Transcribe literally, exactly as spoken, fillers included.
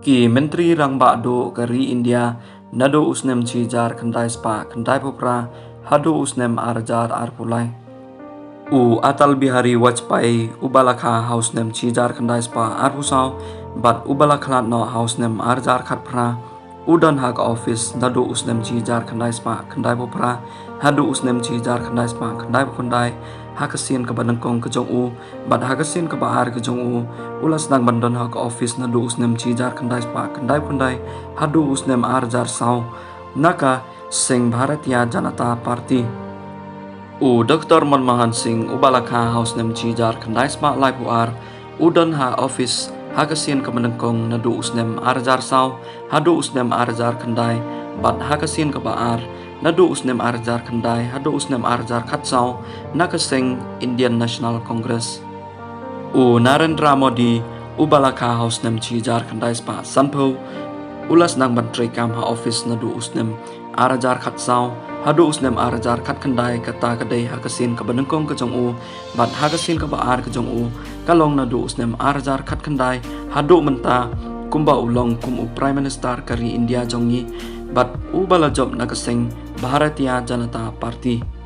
Ki Myntri Rangbah Duh ka ri India naduh u snem shi hajar khyndai spah khyndai phew phra haduh u snem ar hajar arphew lai. U Atal Bihari Vajpayee uba la kha ha u snem shi hajar khyndai spah arphew saw bad uba la khlad noh ha u snem ar hajar khatphra, u don ha ka office naduh u snem shi hajar khyndai spah khyndai phew phra haduh u snem shi hajar khyndai spah khyndai phew khyndai ha ka sien kaba nyngkong ka jong u, bad ha ka sien kaba ar ka jong u u la sdang ban don ha ka office naduh u snem shi hajar khyndai spah khyndai phew khyndai haduh u snem ar hajar saw na ka seng Bharatiya Janata Party. U Doktor Manmohan Singh uba la kha ha u snem shi hajar khyndai spah lai phew ar, u don ha office ha ka sien kaba nyngkong naduh u snem ar hajar saw haduh u snem ar hajar khyndai, bad ha ka sien kaba ar naduh u snem ar hajar khyndai haduh u snem ar hajar khatsaw na ka seng Indian National Congress. U Narendra Modi uba la kha ha u snem shi hajar khyndai spah san phew, u la sdang ban trei kam ha office naduh u snem ar hajar khatsaw haduh u snem ar hajar khatkhyndai, kata ka dei ha ka sien kaba nyngkong ka jong u, bad ha ka sien kaba ar ka jong u ka long naduh u snem ar hajar khatkhyndai haduh mynta, kumba u long kum u Prime Minister ka ri India jong ngi, bad uba la jop na ka seng Bharatiya Janata Party.